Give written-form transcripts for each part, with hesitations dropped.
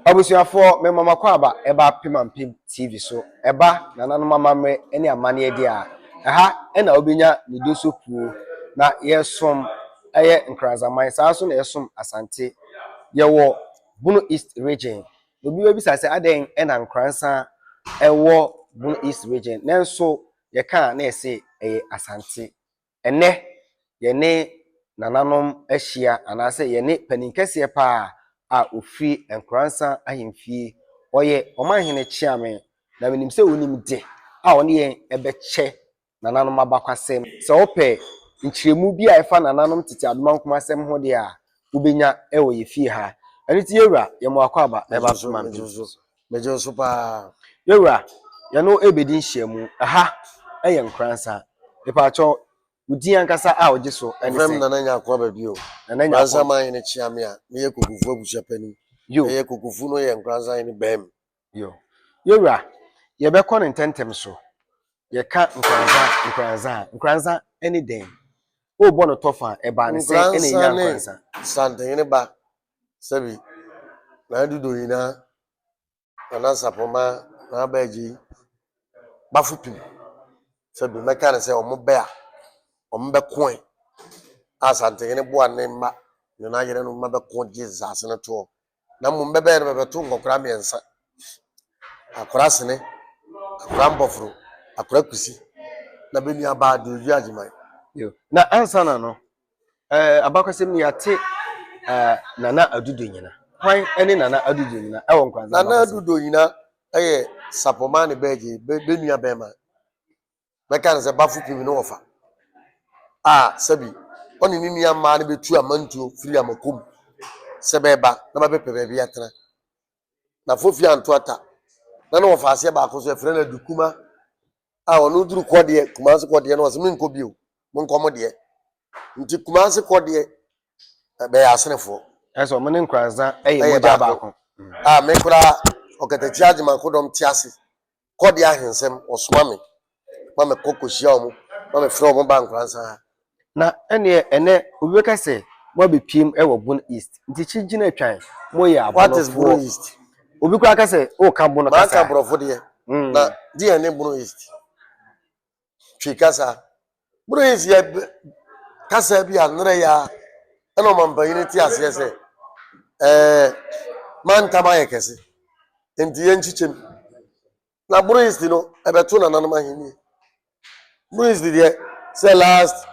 Abusuafoɔ, mema mo akwaaba ɛba Apem Ampem TV so. Ɛba nananom amammerɛ ne amanneɛ deɛ a, ɛha na wobɛnya ne doso puo. Na yɛsom ɛyɛ Nkranzaman, saa nso na yɛsom Asante. Yɛwɔ Bono East Region. Obi bɛbisa sɛ adɛn na Nkoranza ɛwɔ Bono East Region, nanso yɛka a na yɛse ɛyɛ Asante. Ɛnnɛ, yɛne nananom ahyia anaasɛ yɛne panin kɛseɛ paa a ɔfiri Nkoransa ahemfie. Ɔyɛ Ɔmanhene Kyeame, na menim sɛ ɔnim de a ɔne yɛn bɛkyɛ nananom abakwasɛm. Sɛ wopɛ nkyerɛmu bi a ɛfa nananom tete adomankoma asɛm ho deɛ a, wobɛnya wɔ yɛ fie ha. Ɛno nti yɛwura, yɛma wo akwaaba ɛba so ma mpem. Megye wo so paa. Yɛwura, yɛne wo ɛrebɛdi nhyiamu. Ɛha yɛ Nkoransa. Mepaakyɛw, wo din ankasa a wogye so ne Wɔfrɛ me sɛn? Nana Nyarko Ababio. Nana Nkoransa Nyarko. Manhene Kyeame a meyɛ Kokofu abusua panin. Yo. Ɛyɛ Kokofu no yɛ Nkoransa hene bɛm. Yo. Yɛwura, yɛbɛkɔ no ntɛmntɛm so. Yɛka Nkoranza, Nkoranza a, Nkoranza ne dɛn? Worebɔ no tɔfa a, ɛbaa ne sɛn na Nkoransa yɛnyaa ne Nkoranza? Santehene ba sɛbi Nana Nyinaa Nana Sapoma Nana Bɛgye Bafo Pim sɛbi mɛka ne sɛ ɔmo bɛ a ɔmo bɛkoe a Asantehene boa ne mma ne n'ayere no mma bɛko gye nsase no toɔ na mmom bɛbɛyɛ no bɛbɛto nkɔkora mmiɛnsa akora sene akora mpɔforo akora kusi na bɛ nua baa Dodu Agyeman. Yo. Na ansa na no, abakɔsɛm ni yɛate Nana Adudo Nyina. Hwan ne Nana Adudo Nyina ɛwɔ Nkoranza Nana abakɔsɛm? Adudo Nyina yɛ Sapoma ne Bɛgye bɛ nua bɛrima. Mɛka ne sɛ Bafo Pim ne wɔfa a sɛbi ɔne ne nua mmaa no bɛtu amantuo firi Amakom sɛ bɛɛba na bɛbɛpɛ baabi atena. Na fofi anto ata na ne wɔfa aseɛ baako so yɛfrɛ no Adukuma a ɔno duru kɔdeɛ Kumase kɔdeɛ no ɔsɛ menkɔ bio monkɔ mo deɛ nti Kumase kɔdeɛ bɛyɛ asenefoɔ. Ɛsɛ ɔmo ne Nkoranza ɛyɛ Ɛyɛ mogya baako. baako. A me koraa Ɔkatakyie Agyeman Kodɔm te ase kɔdeɛ ahensɛm ɔsoma me ma mekɔ kɔhyia ɔmo ma mefrɛ ɔmo ba Nkoranza ha. Na ɛneɛ ɛnɛ obi bɛka sɛ mo abɛpiem ɛwɔ Bono East nti kyigyina atwan moyɛ What is Bono abɔnɔfoɔ. East? Obi koraa ka sɛ woka Bono Maaka kasa. borɔfo deɛ na deɛ ne Bono East Twi kasa. Bono East yɛ kasa bi a nnɛrɛ yɛ a ɛna ɔmampanyini te aseɛ sɛ mantam ayɛ kɛse nti yɛnkyikyɛm na Bono East no ɛbɛto nananom ahenni. Bono East deɛ sɛ last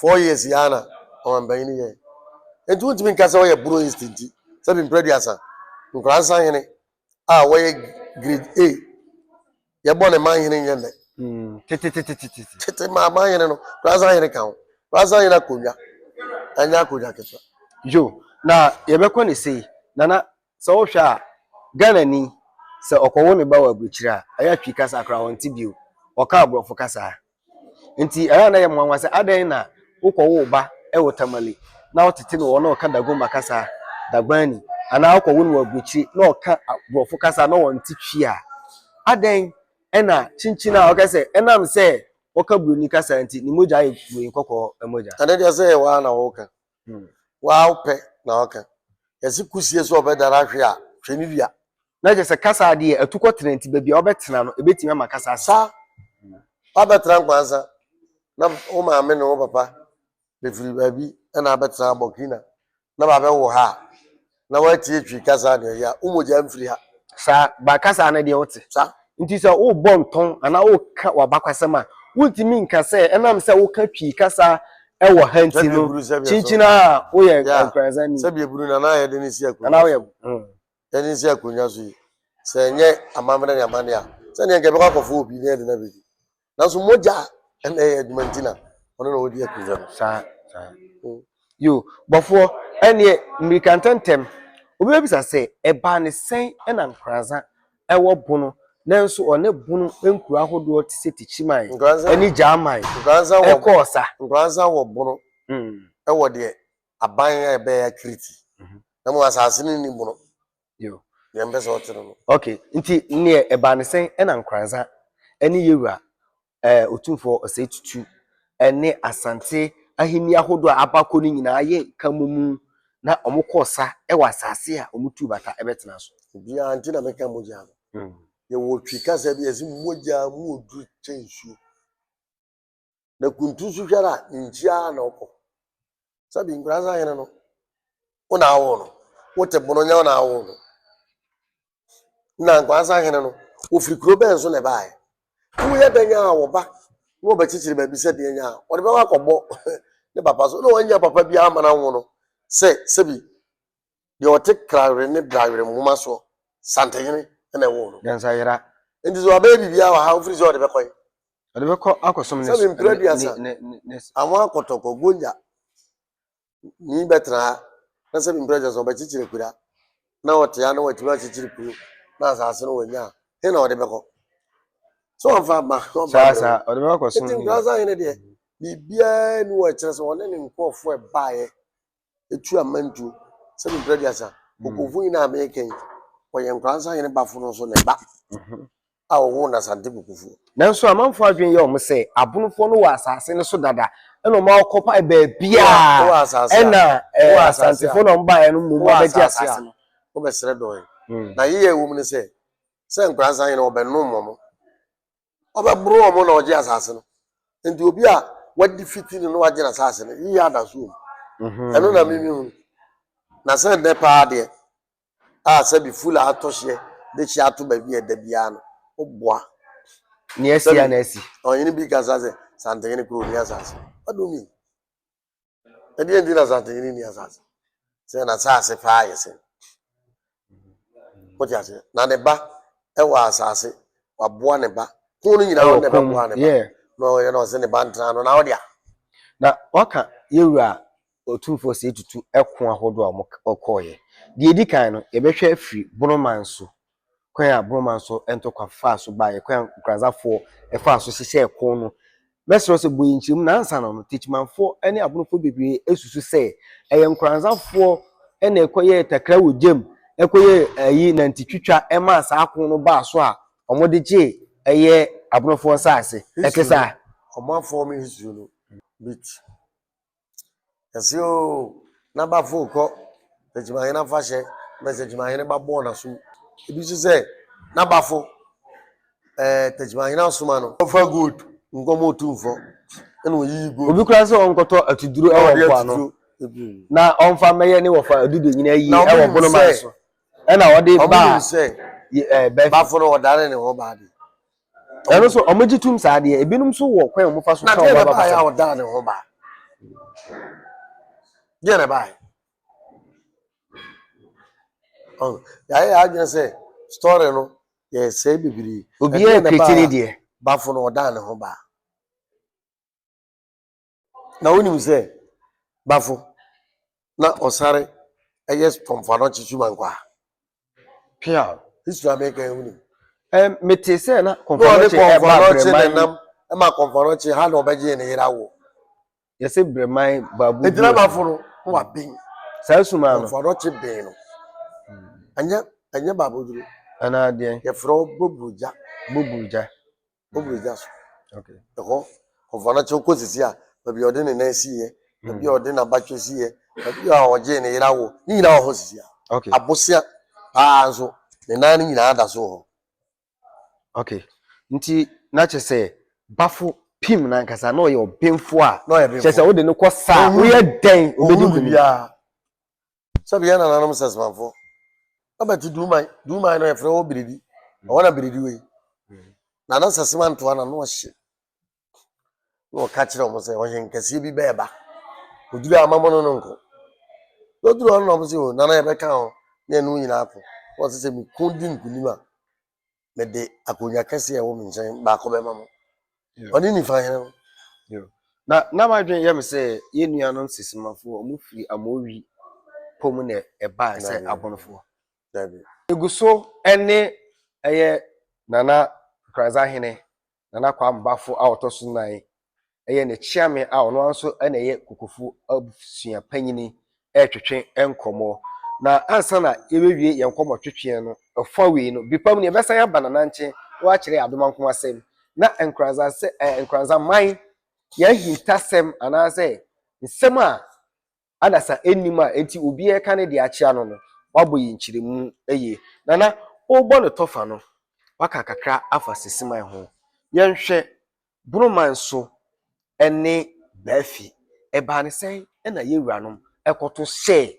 4 years yɛ ana ɔmampanyini yɛ nti wontumi nka sɛ ɔyɛ Bono East nti sɛbi mprɛduasa Nkoransa hene a wɔyɛ grade A yɛbɔ ne man hene nyɛ nnɛ. Tetetetetete. Tete maa man hene no Nkoransa hene ka ho. Nkoransa hene akonnwa ɛnyɛ akonnwa ketewa. Yo, na yɛbɛkɔ ne sei. Nana, sɛ wohwɛ a, Ghana ni sɛ ɔkɔwo ne ba wɔ aburokyire a, ɛyɛ atwi kasa koraa ɔnte bio. Ɔka aborɔfo kasa. Nti ɛyɛ a na yɛ mmoanwa sɛ adɛn na wokɔwo wo ba ɛwɔ Tamale na wotete no wɔ na ɔka Dagomba kasa, Dagbani, anaa wokɔwo no wɔ aburokyire na ɔka aborɔfo kasa na ɔnte twi a, adɛn ɛna kyinkyin a ɔka sɛ ɛnam sɛ ɔka buroni kasa nti ne mogya ayɛ buroni kɔkɔɔ mogya? Ɛne deɛ sɛ yɛ waa na wɔka waa wopɛ na wɔka yɛsi kusie sɛ ɔbɛdara ahwe a hwɛ ne dua. Na kyerɛ sɛ kasa adeɛ atu kɔtena nti baabi a wobɛtena no ebɛtumi ama kasa asa. Saa wabɛtena Nkwansa na wo maame ne wo papa bɛfiri baabi ɛna abɛtena Burkina na baabɛwo ha a na watie Twi kasa deɛ yɛ a wo mogya mfiri ha. Saa ba kasa no deɛ wote. Saa. Nti sɛ wobɔ ntɔn anaa woka w'abakwasɛm a, wontumi nka sɛ ɛnam sɛ woka Twi kasa ɛwɔ ha nti Sɛbi no eburu sɛbi ɛso. kyinkyin a woyɛ Yeah. Nkoranzani. Sɛbi eburu na na yɛde ne si akonnwa anaa so. woyɛ Yɛde ne si akonnwa so yi sɛ ɛnyɛ amammerɛ ne amanneɛ a sɛdeɛ nka ɛbɛkɔ akɔfo obi ne yɛde no abɛdi nanso mogya a ɛna ɛyɛ adwuma nti na ɔno na ɔdi akonnwa no. Saa. Yo, bɔfoɔ, ɛneɛ mmirika ntɛntɛm obi bɛbisa sɛ ɛbaa ne sɛn ɛna Nkoranza ɛwɔ Bono nanso ɔne Bono nkuro ahodoɔ te sɛ Tikyiman Nkoranza ɛne Gyaman Nkoranza wɔ ɛkɔɔ sa. Nkoranza wɔ Bono ɛwɔ deɛ aban a ɛbɛyɛ akiriti na mo asase no ni Bono. Yo. Deɛ mpɛ sɛ ɔte no. Okay, nti neɛ ɛbaa ne sɛn ɛna Nkoranza ɛne yɛwura Otumfoɔ Osei Tutu ɛne Asante ahenni ahodoɔ a abakɔ no nyinaa yɛ nka mu na na wɔkɔɔ sa wɔ asase a wɔtuu bata bɛtenaa so. Obiara nti na meka mogya no. Yɛwɔ Twi kasa bi a yɛse mogya mu oduru kyɛn nsuo. Na kuntu nso hwɛ a ne nkyi ara na ɔkɔ. Sɛbi Nkoranza hene no, wo na awoo no. Wote bono nyɛ wo na awoo no. Na Nkoranza hene no, ofiri kuro bɛn so na ɛbaeɛ? Woyɛ dɛn a wɔba na wɔbɛkyekyere baabi sɛ deɛ nya a wɔde bɛkɔ akɔbɔ ne papa so na wɔanya papa biara ama no anwo no sɛ sɛbi deɛ ɔte krawere ne drawere nwoma soɔ Santehene na ɛwoo no. Nyansayera. Nti sɛ wabɛyɛ biribiara wɔ ha wofiri sɛ ɔde bɛkɔ yi. Ɔde bɛkɔ akɔsom ne sɛbi mpere aduasa àwọn akɔtɔkɔ gonja ni bɛtena ha na sɛbi mpere aduasa ɔbɛkyekyere akura na ɔte ha na watumi akyekyere kuro na asase no wanya a he na ɔde bɛkɔ sɛ ɔmfa ma ɔmfa saa saa ɔde bɛkɔ akɔsom nti Nkoranza hene deɛ biribiara ni wɔ kyerɛ sɛ ɔne ne nkurɔfoɔ ɛbaeɛ etu amantuo sɛbi mpere aduasa okomfo nyinaa meka yi ɔyɛ Nkoranza hene bafo no nso ne ba a ɔwoo no Asante Kokofuo. Nanso amanfoɔ adwene yɛ wɔn sɛ Abonofoɔ no wɔ asase no so dada ɛna wɔn akɔpae baabiara ɛna Asantefoɔ na wɔn baeɛ no mmom abɛgye asase no. Wobɛsrɛ dɔn. Hmm. Na yeyɛ ɛwɔ mu ne sɛ sɛ Nkoranza hene ɔbɛnom wɔn ɔbɛboro wɔn na ɔgye asase no nti obi a wadi fiti no na wagye n'asase no yeyɛ ada so wɔ mu. Mhm. Ɛno na mimi hu na sɛ nnɛ paa deɛ a sɛbi fula atɔ hyeɛ de hyeɛ ato baabi a ɛda biara no woboa. Nea asi a na asi. Ɔhene bi kasa sɛ Santehene kuro ni asase. What do you mean? Ɛdeɛ nti na Santehene ni asase? Sɛ n'asase paa yɛ sɛn? Wote aseɛ? Na ne ba ɛwɔ asase, waboa ne ba. Ko no nyinaa ɔno na ɛbɛboa ne ba. Na ɔyɛ na ɔsɛ ne ba ntena no na ɔde a. Na waka yɛwura Otumfoɔ Osei Tutu ko ahodoɔ a wɔkɔeɛ. Deɛ ɛdi kan no, yɛbɛhwɛ afiri Bonoman so, kwan a Bonoman so ntɔkwa faa so baeɛ, kwan a Nkoranzafoɔ faa so hyehyɛɛ ko no. Mɛsrɛ wo sɛ bɔ yɛn nkyerɛmu na ansa na no, Techimanfoɔ ne Abonofoɔ bebree susu sɛ ɛyɛ Nkoranzafoɔ na ɛkɔyɛɛ takra wɔ gyam, ɛkɔyɛɛ ayi nantitwitwa maa saa ko no baa so a wɔde gyee ɛyɛ Abonofoɔ nsaase. Ɛte saa? Wɔn afɔm history no bit. Yɛse oo n'abafo rekɔ Sɛkyimahene afahyɛ na Sɛkyimahene ba bɔɔ n'asom. Ebi nso sɛ n'abafo ɛɛ Tɛkyimahene asoma no. Ɔfa gold nkɔmɔ otumfɔ ɛna oyiyi gold. Obi koraa sɛ ɔnkɔtɔ atuduro ɛwɔ mpoano na ɔmfa mmɛyɛ ne wɔfa adudo nyina yie ɛwɔ Bonoman so ɛna ɔde baa ɛɛ bafo no ɔdane ne ho baa de. Ɛno nso wɔn gye tum saa deɛ ebinom nso wɔ kwan a wɔn fa so ka wɔn ba ba a ɔdaa ne ho ba deɛ na ɛbaeɛ yɛayɛ yɛ adwene sɛ story no yɛsɛe bebree obiara kiriti ne deɛ bafo no ɔdaa ne ho ba Na wonim sɛ Bafo na ɔsare yɛ Kɔmfoanɔkye Sumankwaa. Pia. History a meka yi wonim. Ɛm mete sɛ na Kɔmfoanɔkye ɛba Brɛman. Na ɔne ɛma Kɔmfoanɔkye ha na ɔbɛgye ne yere awo. Yɛsɛ Brɛman baabu. Enti na Bafo no na waben. Saa suma no. Kɔmfoanɔkye ben no. Ɛnyɛ ɛnyɛ baaboduro. Anaa deɛn. Yɛfrɛ wo Boburugya. Boburugya. Woboro gya so. Ɛhɔ, ɔfa no kyɛw kɔ sisi a, baabi a ɔde ne nan siiɛ, baabi a ɔde n'abatwɛ siiɛ, baabi a ɔgyee ne yere awo, ne nyinaa wɔ hɔ sisi a. Abosea paa nso, ne nan no nyinaa da so wɔ hɔ. Okay. Nti na kyerɛ sɛ Bafo pim n'ankasa na ɔyɛ ɔbenfo a kyerɛ sɛ wode no kɔ saa woyɛ dɛn obɛdi nkonim. Sɛbi yɛn nananom Sɛsmanfoɔ na bɛte Duman, Duman no yɛfrɛ hɔ Biridi, ɛhɔ na Biridi wɔ yi. Nana Sɛsman ntoa na no ɔhye na ɔka kyerɛ wɔn sɛ ɔhenkɛseɛ bi bɛɛba, ɔduru a ama mo ne no nko. Na ɔduru hɔ no na wɔn sɛ o nana yɛbɛka ho na yɛne wo nyinaa ako. Na ɔse sɛ meko di nkonim a mede akonnwa kɛseɛ a ɛwɔ me nkyɛn baako bɛma mo. Ɔne nifa hene no. Na na m'adwene yɛ me sɛ yɛn nuanom Sisimafoɔ wɔn firi Amowi pɔ mu na ɛbaa sɛ Abonofoɔ. Dabi. Egu so ne ɛyɛ Nana Nkoranza hene Nana Kwame Bafo a ɔtɔ so nan yɛ ne kyeame a ɔno ara nso na ɛyɛ Kokofu abusua panyini retwetwe nkɔmmɔ. Na ansa na yɛbɛwie yɛn nkɔmmɔtwetweɛ no, ɛfa wei no, bere pa mu no yɛbɛsan aba Nana nkyɛn na wakyerɛ yɛn adomanko asɛm. Na Nkoranza sɛ ɛɛ Nkoranza man, yɛn ahintasɛm anaasɛ nsɛm a. Adasa nnim a enti obiara reka ne deɛ akyea no no, woabɔ yɛn nkyerɛmu yie. Nana, worebɔ no tɔfa no, woaka kakra afa Sisiman ho. Yɛnhwɛ Bonoman so ne Baafi. Ɛbaa no sɛn na yɛn wuranom kɔto hyɛɛ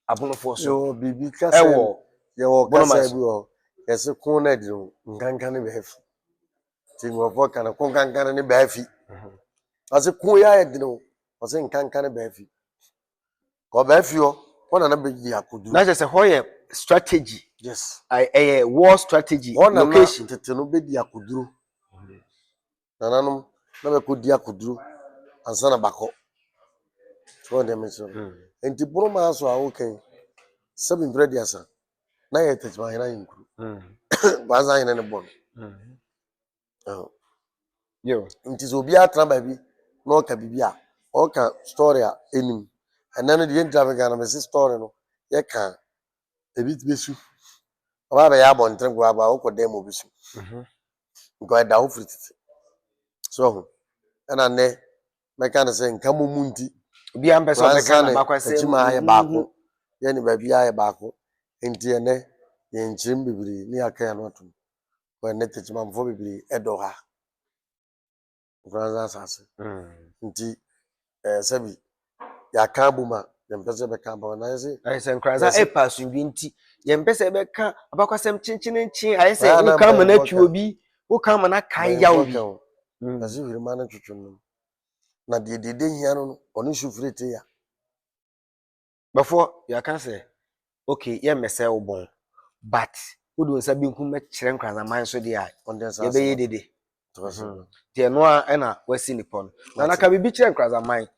Abonofoɔ so Yɛwɔ biribi kasa wɔ yɛwɔ Bonoman kasa so? bi wɔ hɔ yɛse ko no adi no nkanka ne baafi. Nti nkurɔfoɔ ka no ko nkanka ne baafi. Ɔse ko yi ayɛ dene o, ɔse nkanka ne baafi. Kɔ baafi hɔ, hɔ na na bɛdi akoduru. Na kyerɛ sɛ hɔ yɛ strategy. Yes. Ɛyɛ war strategy Hɔ na na location. tete no bɛdi akoduro. Nananom na bɛkɔdi akoduro ansa na bakɔ. So wɔn deɛ mekyerɛ no. Nti Boroma so a woka yi, sɛbi mprɛ aduasa, na yɛ Techiman hene ahenkuro. Kwansa hene ne bɔ no. Ɛhɔ. Yo. Nti sɛ obiara tena baabi na ɔka biribi a, ɔka story a ɛnim. Ɛnɛ no deɛ yɛnti Africa no mese story no yɛka a, ebi bɛsu. Ɔba bɛyɛ abɔnten koraa ba wokɔ dan mu obi su. Nka ɛda hɔ firi tete. So ɔho. Ɛna nnɛ mɛka no sɛ nka mmom nti Obiara mpɛ sɛ ɔbɛka Kwansa ne n'abakwasɛm. Techiman ayɛ baako. Yɛne baabi ayɛ baako. Nti ɛnɛ yɛnkyerɛm bebree ne yɛaka yɛn ano atom. Ɛnɛ Techimanfoɔ bebree ɛdɔ ha. Nkoranza asase. Nti sɛbi yɛaka abom a yɛmpɛ sɛ bɛka abom na yɛsɛ Ayɛ sɛ Nkoranza ɛpa asomdwe nti yɛmpɛ sɛ ɛbɛka abakwasɛm kyenkyenenkyen ayɛ sɛ Saa na woka ama no mpanyinfoɔ atwi ka. obi, woka ama no akae yaw mpanyinfoɔ bi. ka o. Yɛsɛ hwirema no twetwe no. Na deɛ dede hia no no, ɔne sufiri te ya. Bɛfoɔ yɛaka sɛ okay, yɛmmɛsɛ wo bɔn, but wode wo nsa benkum bɛkyerɛ Nkoranzaman so deɛ a Ɔde nsa yɛbɛyɛ asɛm dede. ato so. Nti ɛno a ɛna wasi nipa no. Na naka biribi kyerɛ Nkoranzaman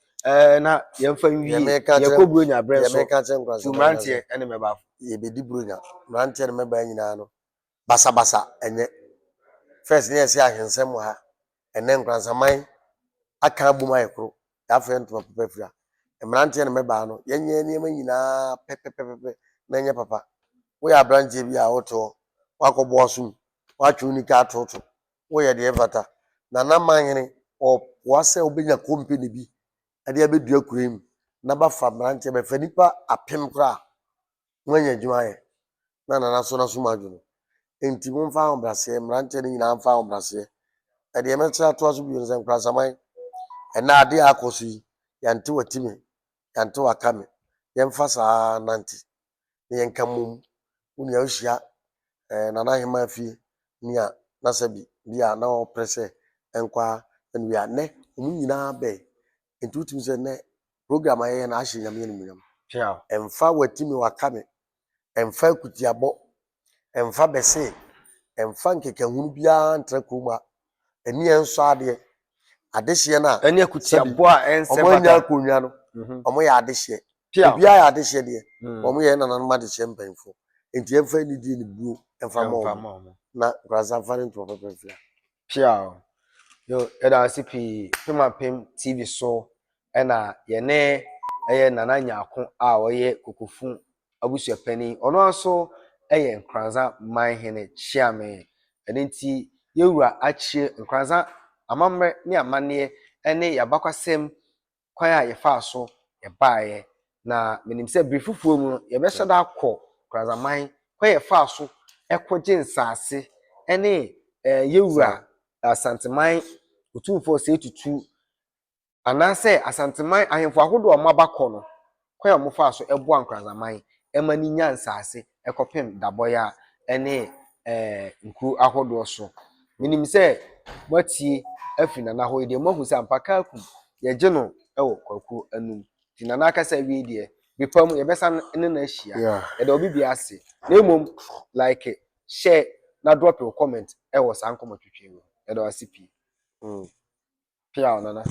na yɛmfa Deɛ nwie meka kyerɛ yɛkɔ Buronya berɛ deɛ nso meka kyerɛ tu Nkoranzaman na mmeranteɛ sɛ ne mmɛbaafo. yɛbɛdi Buronya. Mmeranteɛ ne mmɛbaa nyinaa no basabasa ɛnyɛ. First ne yɛsɛ ahensɛm wɔ ha. Ɛnɛ Nkoranzaman aka abom ayɛ koro. Yɛafɛ ntoma papa firi ha. Mmeranteɛ ne mmɛbaa no yɛnyɛ nneɛma nyinaa pɛpɛpɛpɛ na ɛnyɛ papa. Woyɛ aberanteɛ bi a wote hɔ, woakɔbɔ asom, woatwe wo nika atoto, woyɛ deɛ ɛmfata. Nana Manhene ɔboa sɛ wobɛnya company bi ɛde abɛdua kuro yi mu na bafa mmeranteɛ bɛfa nipa 1000 koraa na wɔanya adwuma ayɛ na nana so n'asom adwo no. Nti momfa ahobrɛaseɛ, mmeranteɛ no nyinaa mfa ahobrɛaseɛ. Ɛdeɛ mɛkyerɛ atoa so bio no sɛ Nkoranzaman, ɛnɛ adeɛ a akɔ so yi, yɛnte wati me, yɛnte waka me. Yɛmfa saa nante na yɛnka mmom. Wo nua wohyia Nana Ahemaa fie ne a na sɛbi bi a na ɔpere sɛ ɛnkɔ a ɛno wie a nnɛ wɔn nyinaa bɛn. Nti wotumi sɛ nnɛ program a yɛyɛ no ahyɛ Nyame animuonyam. Piaw. Ɛmfa wati me waka me, ɛmfa akutiabɔ, ɛmfa bɛse, ɛmfa nkekahunu biara ntra kurom ha. Ɛni yɛn nsɔ adeɛ. Adehyeɛ no a Ɛne akutiabɔ a ɛnsɛ ɔmo anya fata. akonnwa no, ɔmo yɛ adehyeɛ. Piaw. Obiara yɛ adehyeɛ deɛ, ɔmo yɛ nananom adehyeɛ mpanyinfoɔ. Nti yɛmfa anidie ne buo ɛmfa ma Ɛmfa ɔmo ma ɔmo. na Nkoranza mfa ne ntoma papa mfiri ha. Piaw. Yo, yɛda ase pii. Pem Apem TV so ɛna yɛne ɛyɛ Nana Nyarko a ɔyɛ Kokofu abusuapanin. Ɔno nso ɛyɛ Nkoranza Manhene Kyeame. Ɛno nti yɛwura akyire Nkoranza amammerɛ ne amanneɛ ɛne yɛabakwasɛm kwan a yɛfaa so yɛbaeɛ. Na menim sɛ bere foforɔ mu no yɛbɛhyɛ da akɔ Nkoranzaman kwan a yɛfaa so ɛkɔgye nsaase ɛne yɛwura Asanteman Otumfoɔ Osei Tutu anaasɛ Asanteman ahemfo ahodoɔ a wɔaba kɔ no kwan a wɔfaa so ɛboa Nkoranzaman ɛma ne nya nsaase ɛkɔpem Dabɔya ɛne nkuro ahodoɔ so. Menim sɛ moatie afiri Nana hɔ yi deɛ moahu sɛ ampa Kaakum yɛgye no ɛwɔ Kwakuo anum. Nti Nana akasa awie deɛ bepa mu yɛbɛsa ne no ahyia. Yɛda obi bi ase. Na mmom like, share na drop your comment ɛwɔ saa nkɔmmɔtwetwe yi mu. Yɛda wo ase pii. Piaw Nana.